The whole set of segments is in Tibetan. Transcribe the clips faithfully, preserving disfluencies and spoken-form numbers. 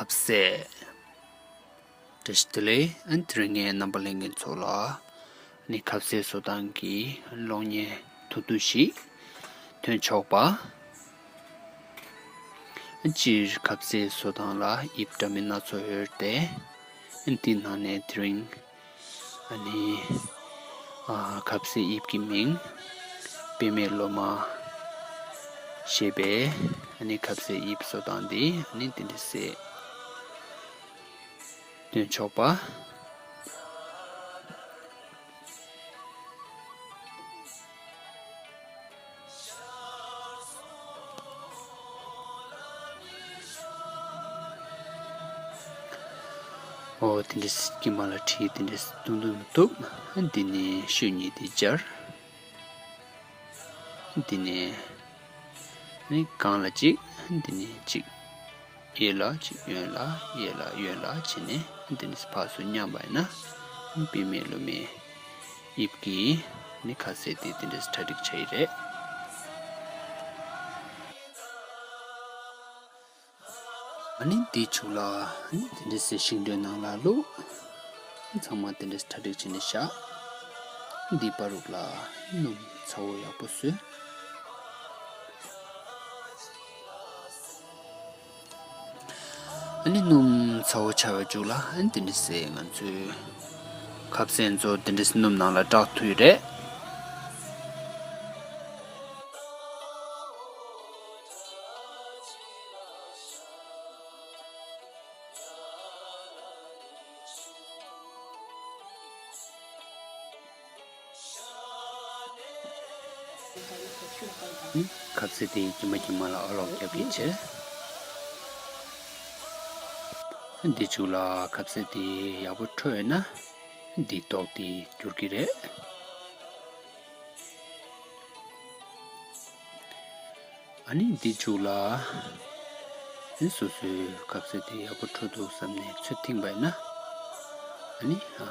ཁ་ཟས། བཀྲ་ཤིས་བདེ་ལེགས། ཨ་ནི་དེ་རིང་ངས་རྣམ་པ་ལྷན་རྒྱས་ཚོ་ལ་ཨ་ནི་ཁ་ཟས་བཟོ་སྟངས་ཀྱི་གློག་བརྙན་ཐུང་ཐུང་ཞིག་སྟོན་ཆོག་པ། ཨ་སྤྱིར་ཁ་ཟས་བཟོ་སྟངས་ལ་དབྱིབས་འདྲ་མིན་སྣ་ཚོགས་ཡོད་དེ། ཨ་ནི་དེའི་ནང་ནས་དེ་རིང་ཨ་ནི་ཨ་ཁ་ཟས་དབྱིབས་ཀྱི་མིང་པད་མའི་ལོ་མ་ཞེས་པའི་ཨ་ནི་ཁ་ཟས་དབྱིབས་བཟོ་སྟངས་འདི་ཨ་ནི་དེ་འདྲ་ཟེར་སྟོན་ཆོག་པ། ཨོ་དེ་འདྲ་ཟེར་གྱི་མ་ལ་ཁྲིད་དེ་འདྲ་ཟེར་ཏུང་ཏུང་མི་ཐུབ། འདི་ནི་ཤོད་གཉིས་དེ་སྦྱར། འདི་ནི་ནི་གང་ལ་གཅིག་འདི་ནི་གཅིག་གཡས་ལ་གཅིག་གཡོན་ལ་གཡས་ལ་གཡོན་ལ་བྱས་ནས་འདི་ནི་ཕར་ཚུར་མཉམ་པ་ཡིན་ན་པད་མའི་ལོ་མའི་དབྱིབས་ཀྱི་ནི་ཁ་ཟས་དེ་དེ་འདྲ་གྲ་སྒྲིག་བྱས་ཡི་རེད། ཨ་ནི་འདི་ཆུ་ལ་ཨ་ནི་དེ་འདྲ་ཟེར་ཤིང་འབྲས་ནང་ལ་བླུགས། ཚང་མ་དེ་འདྲ་གྲ་སྒྲིག་བྱས་ནས་བཞག་འདི་བར་དུ་ལ་སྣུམ་ཚ་བོ་ཡག་པོ་བཟོས། ཨ་ནི་སྣུམ་ཚ་བོ་ཆགས་པའི་མཇུག་ལ་ཨ་ནི་དེ་འདྲ་ཟེར་ང་ཚོའི་ཁ་ཟས་ཚོ་དེ་འདྲ་ཟེར་སྣུམ་ནང་ལ་བཀྲག་ཐུབ་ཡི་རེད། ཁ་ཟས་དེ་གྱིས་མ་གྱིས་མ་ལ་ཨ་ལོག་རྒྱབ་ཀྱི་བྱས། འདི་མཇུག་ལ་ཁ་ཟས་དེ་ཡག་པོ་འཕྲོད་ཡོད་ན་འདི་མདོག་དེ་འགྱུར་གྱི་རེད། ཨ་ནི་འདི་མཇུག་ལ་ཨ་ནི་སོ་སོའི་ཁ་ཟས་དེ་ཡག་པོ་འཕྲོད་འདུག་བསམ་ནས་ཚོད་ཐིང་པ་ཡིན་ན་ཨ་ནི་ཨ་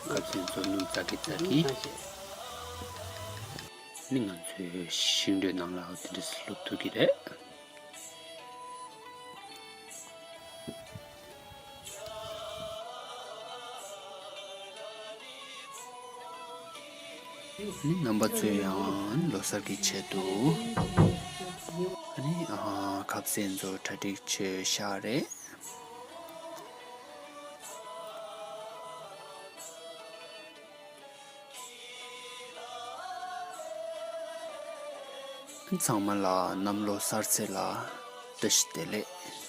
ཁ་ཟས་ཚོ་སྣུམ་ཙག་གི་ཙག་གི་ཨ་ནི་ང་ཚོའི་ཤིང་འབྲས་ནང་ལ་དེ་འདྲ་བླུགས་ཐུབ་ཀྱི་རེད། ནི་རྣམ་པ་ཚོས་ཡང་ལོ་གསར་གྱི་ཆེད་དུ་ནི་ཁ་ཟས་ཚོ་གྲ་སྒྲིག་བྱས་བཞག་རེད། ཚང་མ་ལ་གནམ་ལོ་གསར་ཚེས་ལ་བཀྲ་ཤིས་བདེ་ལེགས།